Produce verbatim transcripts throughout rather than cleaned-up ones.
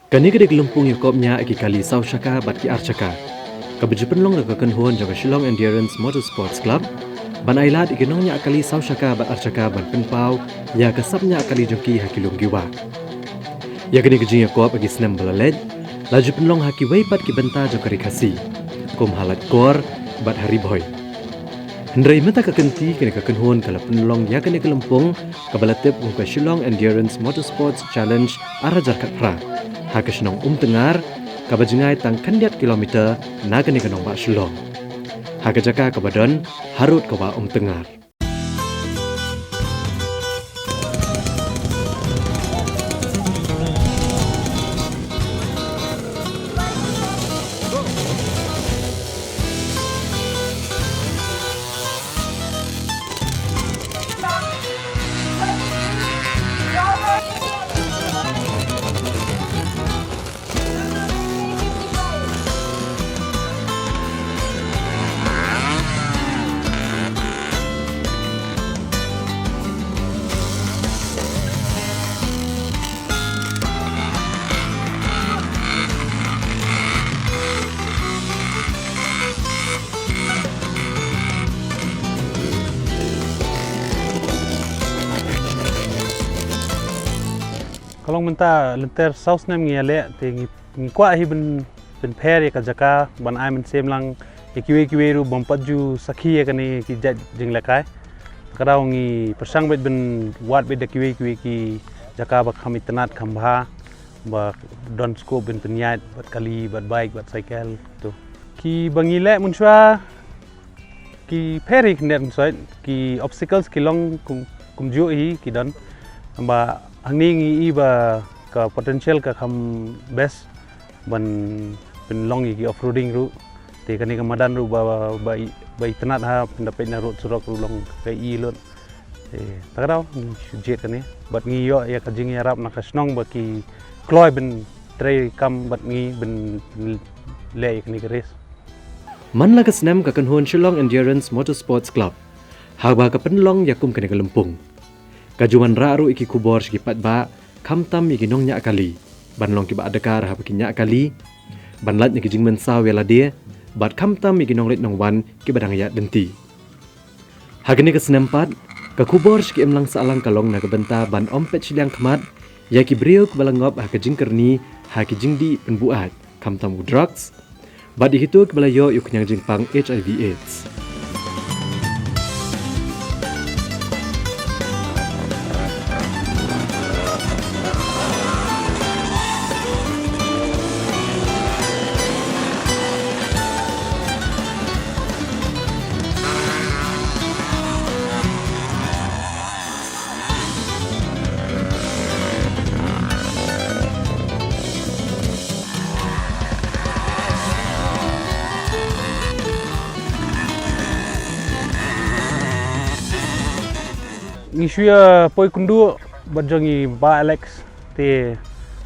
Kane ka dei ka lympung ïakop ñiah ïa ki kali saw shaka bad ki ar shaka, kaba ju pynlong da ka kynhun jong ka Shillong Endurance Motorsports Club ban ailad ïa ki nongñiah kali saw shaka bad ar shaka ban pynpaw ïa ka sap ñiah kali jong ki ha ki lum ki wah. Ïa kane ka jingïakop ha ki snem ba la leit la ju pynlong ha kiwei pat ki bynta jong ka Ri Khasi, kum ha Laitkor bad ha Ri Bhoi. Hynrei mynta ka kynti kane ka kynhun ka la pynlong ïa kane ka lympung kaba la tip kum ka Shillong Endurance Motorsports Challenge ar hajar khatphra ha ka shnong Umtyngar, kaba jngai tang khyndiat kilometer na kane ka nongbah Shillong, ha ka jaka kaba don harud ka wah Umtyngar. Ka long mynta lynter saw snem ngi ïaleh te ngi, ngi kwah hi ban, ban pynpher ïa ka jaka ban ai mynsiem lang ïa kiwei kiwei ruh bym pat ju sakhi ïa kane ki jait jinglehkai. Ka daw ngi pyrshang beit ban wad beit da kiwei kiwei ki jaka ba kham itynnad kham bha, ba don scope ban pynïaid bad kali bad bike bad cycle tu. Kiba ngi leh mynshuwa ki pher hi khyndiat khynsoit, ki obstacles ki long kum, kumjuh hi ki don. Ba hangne ngi i ba ka potential ka kham best ban pynlong ïa ki off-roading ruh. Te kane ka madan ruh ba, ba, ba i, ba itynnad ha, pynda peit na road surok ruh long ka i lut. Te ta ka daw ngi shu jied kane bad ngi ïoh ïa ka jingïarap na ka shnong ba ki kloi ban trei kam bad ngi ban leh ïa kane ka race. Man la ka snem ka kynhun Shillong Endurance Motorsports Club haba ka pynlong ïa kum kane ka lympung, ka ju wanrah ruh ïa ki khubor sha ki paidbah, khamtam ïa ki nongñiah kali, ban long kiba adkar haba ki ñiah kali, ban lait na ki jingmynsaw ïa lade, bad khamtam ïa ki nongleit nongwan kiba dang ïaid lynti. Ha kane ka snem pat, ka khubor sha ki imlang sahlang ka long na ka bynta ban ym peit shiliang khmat ïa ki briew kiba la ngop ha ka jingkyrni ha ki jingdih pynbuaid, khamtam u drugs, bad ïa kito kiba la ïoh ïa u khñiang jingpang H I V AIDS. Ngi shu ïa poi kynduh bad jong i Bah Alex. Te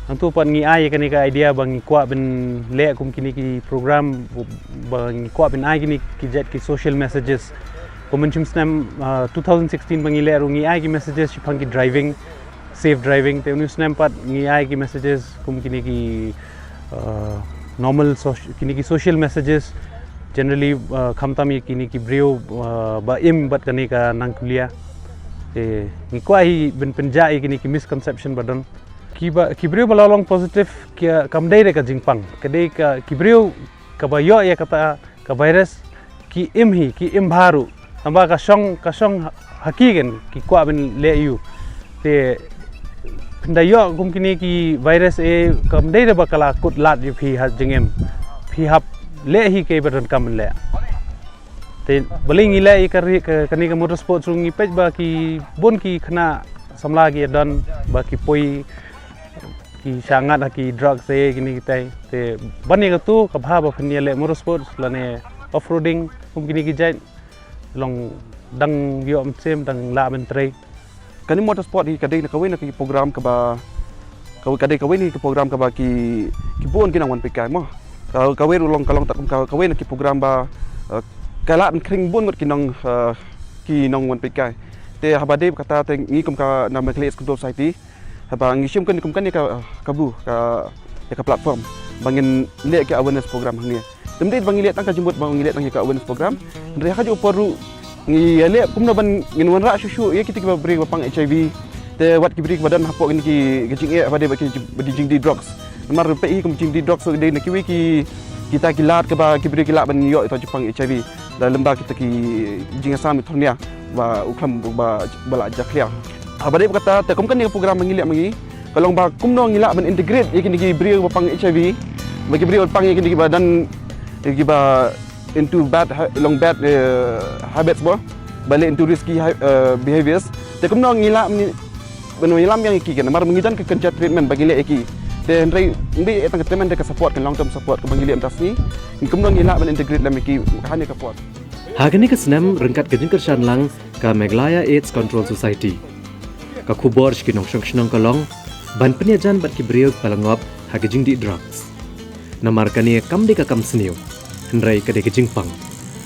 hangtu pat ngi ai ïa kane ka idea ba ngi kwah ban leh kum kine ki program, ba ngi kwah ban ai kine ki jait ki social messages. Kum mynshem snem, ah, two thousand sixteen ba ngi leh ruh ngi ai ki messages shaphang ki driving, safe driving. Te une u snem pat ngi ai ki messages kum kine ki, ah, normal soc-, kine ki social messages. Generally, ah, khamtam ïa kine ki briew, ah, ba im bad kane ka nangkyllia. Te ngi kwah hi ban pynjah ïa kine ki misconception ba don. Kiba, ki briew ba la long positive ki, kam dei da ka jingpang. Ka dei ka, ki briew kaba ïoh ïa kata ka virus ki im hi, ki im bha ruh. Tangba ka shong, ka shong ha ki, kan ki kwah ban leh ïa u. Te pynda ïoh kum kine ki virus, eh, kam dei da ba ka la kut lad ïa phi ha jingim. Phi hap leh hi kaei ba donkam ban leh. Te balei ngi leh ïa ka ri-, ka, kane ka motorsport ruh ngi peit ba ki bun ki khynnah samla ki ïa don ba ki poi ki shah ngat ha ki drugs, eh, kine kitai. Te ban ïa katu ka bha ba phin ïa leh motorsport lane Off-roading, kum kine ki jait, long dang ïoh mynsiem, dang lah ban trei. Kane motorsport hi ka dei na kawei na ki program kaba, ka, ka dei kawei na ki program kaba ki, ki bun ki nongwan peitkai mo. Ka, kawei ruh long ka long tat kum ka, kawei na ki program ba, eh, ka lah ban khring bun ngut ki nong, eh, ki nongwan peitkai. Te haba dei kata te ngi kum ka na Meghalaya Control Society, haba ngi shim kane kum kane ka, eh, kabu, ka, ïa ka platform ba ngin leh ka awareness program hangne. Te ym dei ba ngi leh tang ka jingmut ba ngi leh tang ïa ka awareness program. Hynrei ha kajuh ka por ruh ngi ïa leh kumno ban ngin wanrah shuh shuh ïa kita kiba briew ba pang HIV. Te wat ki briew kiba don hapoh kine ki, ki jingeh ba dei ba ki, ba dei jingdih drugs. Namar peit hi kum jingdih drugs ruh dei na kiwei ki, kita ki lad kaba ki briew ki lah ban ïoh ïa uta u jingpang HIV. Da lymda kita ki jingïasam thornïa ba u khlem ba, ba la jakhlia. Haba dei kata te kum kane ka program ba ngi leh ma ngi, ka long ba kumno ngi lah ban integrate ïa kine ki briew ba pang HIV, ba ki briew ba pang ïa kine kiba don, ïa kiba into bad ha-, long bad, eh, habits ba, ba leh into risky ha-, eh, behaviors. Te kumno ngi lah ban, ban ïalam ïa ki, kan, namar ngi don ka kynja treatment ba ngi leh ïa ki. Te hynrei ym dei tang ka treatment, te ka support, ka long term support kaba ngi leh mynta ka sngi. Kumno ngi lah ban integrate lem ïa ki ha kane ka por. Ha kane ka snem ryngkat ka jingkyrshan lang ka Meghalaya AIDS Control Society, ka khubor sha ki nongshong shnong ka long ban pynïajan bad ki briew ba la ngop ha ka jingdih drugs. Namar kane kam dei ka kam sniew, hynrei ka dei ka jingpang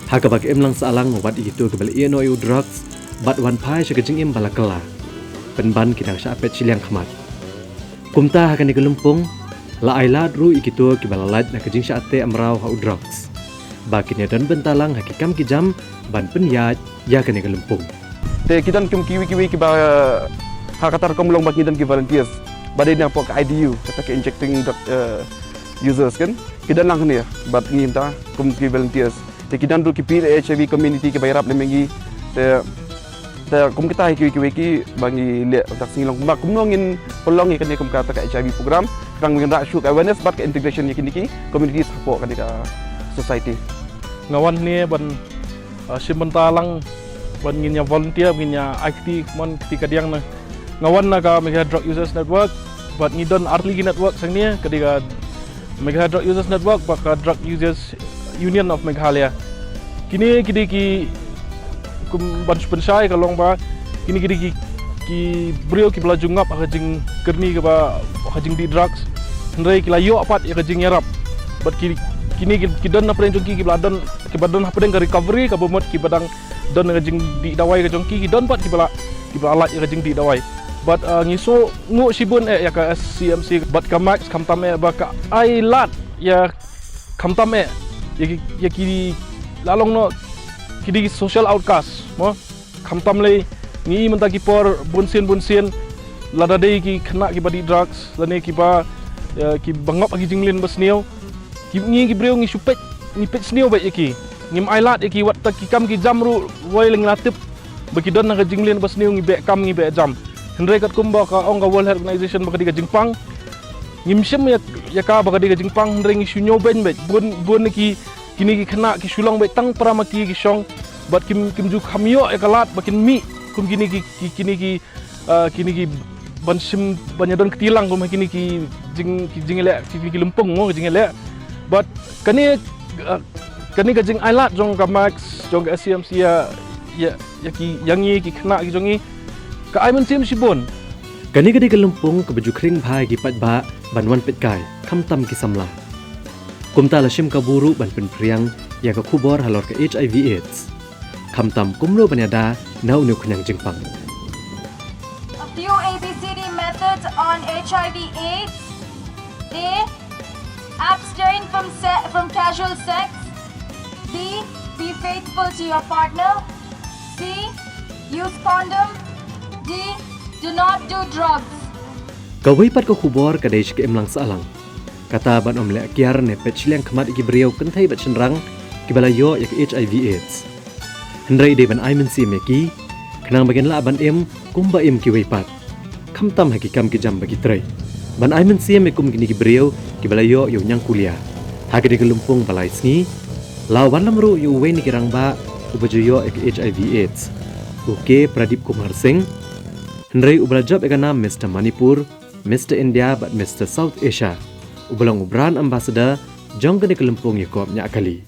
ha kaba ka imlang sahlang wat ïa kito kiba la ïeh noh ïa u drugs bad wan phai sha ka jingim ba la kylla, pynban ki dang shah peit shiliang khmat. Kumta ha kane ka lympung la ai lad ruh ïa kito kiba la lait na ka jingshah teh mraw ha u drugs ba kin ïa don bynta lang ha ki kam ki jam ban pynïaid ïa kane ka lympung. Te ki don kum kiwei kiwei kiba, eh, ha kata ka rukom long ba ki don ki volunteers ba dei napoh ka I D U, kata ka injecting drug, eh, users kan. Ki don lang hangne bad ngi mynta kum ki volunteers. Te ki don ruh ki phi HIV community kiba ïarap lem ïa ngi. Te, te kum kita hi kiwei kiwei kiba ngi leh mynta ka sngi long ba kumno ngin pynlong ïa kane kum kata ka HIV program. Khnang ngin rah shuh ka awareness bad ka integration ïa kine ki communities hapoh kane ka society. Nga wan hangne ban, ah, shim bynta lang ban ngin ïa volunteer, ngin ïa ai kti mon kti kadiang na. Nga wan na ka Meghalaya Drug Users Network bad ngi don artylli ki network hangne, ka dei ka Meghalaya Drug Users Network bad ka Drug Users Union of Meghalaya. Kine ki dei ki kum ban shu pynshai ka long ba kine ki dei ki, ki briew kiba la ju ngop ha ka jingkyrni kaba ha jingdih drugs. Hynrei ki la ïoh pat ïa ka jingïarap. Bad ki, kine ki, ki don na pdeng jong ki kiba la don, kiba don ha pdeng ka recovery kaba mut kiba dang don ka jingdih dawai ka jong ki, ki don pat kiba la, kiba la lait ïa ka jingdih dawai. Bad, uh, ngi sngewnguh shibun eh ïa ka S C M C bad ka Max khamtam eh ba ka ai lad ïa khamtam eh ïa ki, ïa ki la long noh ki dei social outcast mo. Khamtam lei ngi i mynta ki por bunsien bunsien lada dei ki khynnah kiba dih drugs lane kiba, eh, kiba ngop ha ki jingmlien ba sniew. Ki, ngi ki briew ngi shu peit, ngi peit sniew beit ïa ki. Ngim ai lad ïa ki wat ta ki kam ki jam ruh wei la ngi la tip ba ki don ha ka jingmlien ba sniew, ngi beh kam ngi beh jam. Hynrei katkum ba ka ong ka World Health Organization ba ka dei ka jingpang. Ngim shym ïa, ïa ka ba ka dei ka jingpang hynrei ngi shu ñiewbeiñ beit. Bun, bun ki, kine ki khynnah ki shu long beit tang para ma ki ki shong. Bad kim, kim ju kham ïoh ïa ka lad ba kin mih kum kine ki, ki, kine ki, ah, kine ki ban shim ban ïa don kti lang kum ha kine ki jing, ki jingïaleh, ki, ki lympung mo, ki jingïaleh. Bad kane, ah, kane ka jingai lad jong ka Max, jong ka S C M C ïa, ïa, ïa ki, ïa ngi ki khynnah ki jong ngi ka ai mynsiem shibun. Kane ka dei ka lympung kaba ju khring bha ïa ki paidbah ban wan peitkai, khamtam ki samla. Kumta la shim kabu ruh ban pynphriang ïa ka khubor halor ka HIV AIDS. Khamtam kumno ban ïada na une u khñiang jingpang. A few A B C D methods on HIV AIDS. A. Abstain from se-, from casual sex. B. Be faithful to your partner. C. Use condom. D. Do not do drugs. Kawei pat ka khubor ka dei sha ka imlang sahlang. Kata ban ym leh kiar ne peit shiliang khmat ïa ki briew kynthei bad shynrang kiba la ïoh ïa ka HIV AIDS. Hynrei dei ban ai mynsiem ïa ki khnang ba kin lah ban im kumba im kiwei pat, khamtam ha ki kam ki jam ba ki trei. Ban ai mynsiem ïa kum kine ki briew kiba la ïoh ïa u ñiangkulia. Ha kane ka lympung ba lai sngi la wanlam ruh ïa uwei na ki rangbah uba ju ïoh ïa ka HIV AIDS, u K Pradip Kumar Singh. Hynrei uba la jop ïa ka nam Mister Manipur, Mister India bad Mister South Asia, uba long u brand ambassador jong kane ka lympung ïakob ñiah kali.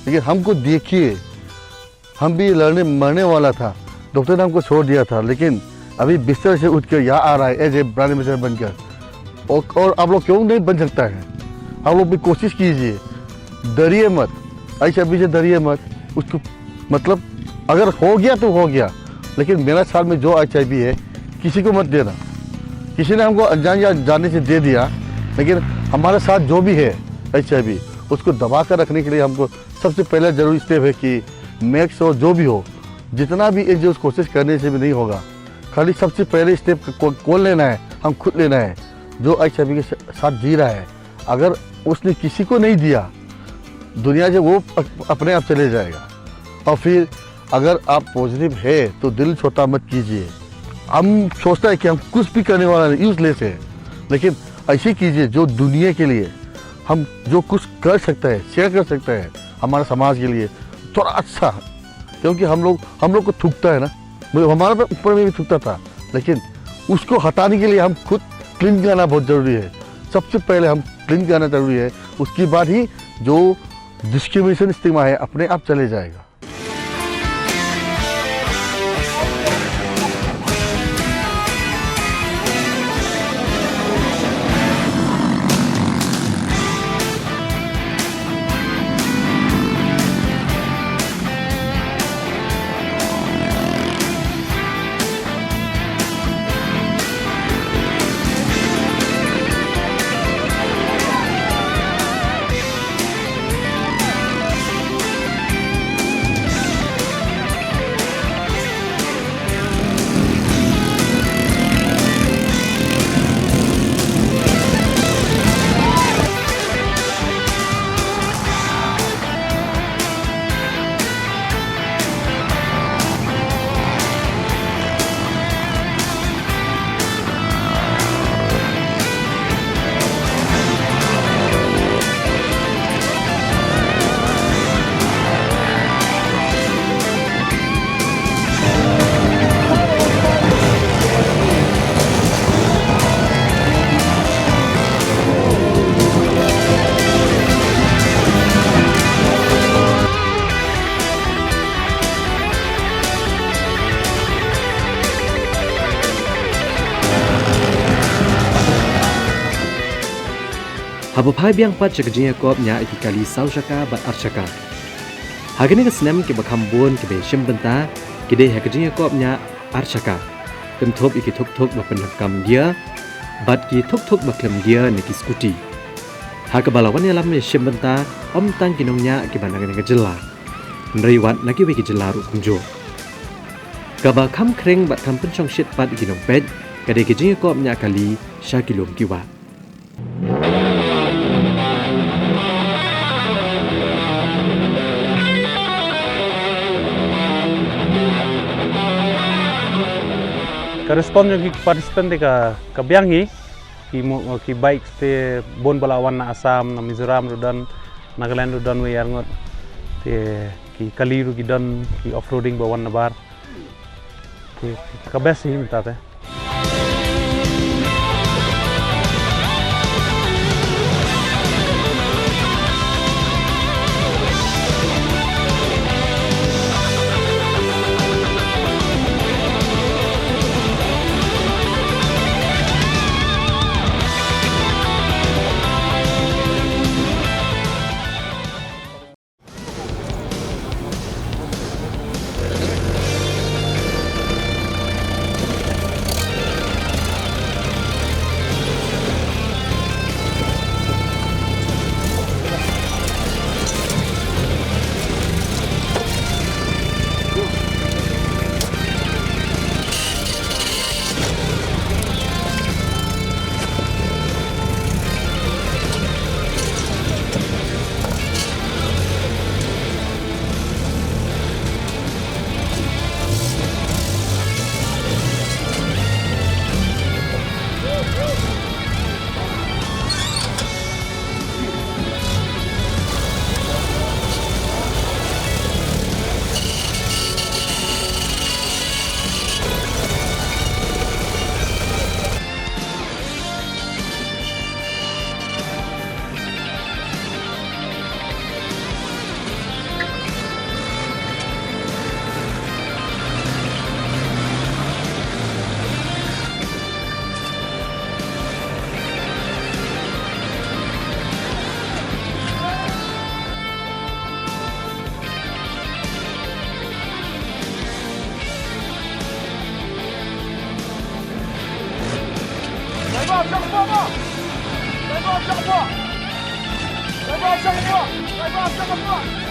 लेकिन हमको देखिए, हम भी लड़ने मरने वाला था, डॉक्टर ने हमको छोड़ दिया था, लेकिन अभी बिस्तर से उठ कर यहाँ आ रहा है एज ए ब्रांड एम्बेसडर बनकर। और, और आप लोग क्यों नहीं बन सकता है? आप लोग भी कोशिश कीजिए, डरिए मत, एचआईवी से डरिए मत। उसको, मतलब, अगर हो गया तो हो गया, लेकिन मेरा साथ में जो एचआईवी है, किसी को मत देना। किसी ने हमको अनजान या जानने से दे दिया, लेकिन हमारे साथ जो भी है एचआईवी, उसको दबा कर रखने के लिए हमको सबसे पहला जरूरी स्टेप है कि मेक श्योर जो भी हो, जितना भी एनजीओ कोशिश करने से भी नहीं होगा। खाली सबसे पहले स्टेप कौन लेना है? हम खुद लेना है। जो एचआईवी के साथ जी रहा है, अगर उसने किसी को नहीं दिया, दुनिया से वो अप-, अपने आप चले जाएगा। और फिर अगर आप पॉजिटिव है तो दिल छोटा मत कीजिए। हम सोचता है कि हम कुछ भी करने वाला नहीं, यूजलेस है, लेकिन ऐसे कीजिए जो दुनिया के लिए हम जो कुछ कर सकता है, शेयर कर सकता है हमारे समाज के लिए थोड़ा अच्छा, क्योंकि हम लोग हम लोग को थूकता है ना, मतलब, हमारे पे ऊपर में भी थूकता था, लेकिन उसको हटाने के लिए हम खुद क्लीन करना बहुत ज़रूरी है। सबसे पहले हम क्लीन करना ज़रूरी है, उसके बाद ही जो डिस्क्रिमिनेशन स्टिग्मा है अपने आप चले जाएगा। Haba phai biang pat sha ka jingïakop ñiah ïa ki kali saw shaka bad ar shaka. Ha kane ka snem kiba kham bun kiba shim bynta ki dei ha ka jingïakop ñiah ar shaka, kynthup ïa ki thuk thuk ba pyndonkam gear bad ki thuk thuk ba khlem gear ne ki scooty. Ha kaba la wan ïalam ïa shim bynta ym tang ki nongñiah kiba na kane ka jylla, hynrei wat na kiwei ki jylla ruh kumjuh. Kaba kham khring bad kham pynshongshit pat ïa ki nongpeit ka dei ka jingïakop ñiah kali sha ki lum ki wah. Ka response jong ki participant te ka, ka biang hi, ki mo-, ki bikes te bun ba la wan na Assam, na Mizoram ruh don, Nagaland ruh don wei ar ngut. Te ki kali ruh ki don, ki off-roading ba wan nabar. Te ka best hi mynta te. Jump up! Jump up!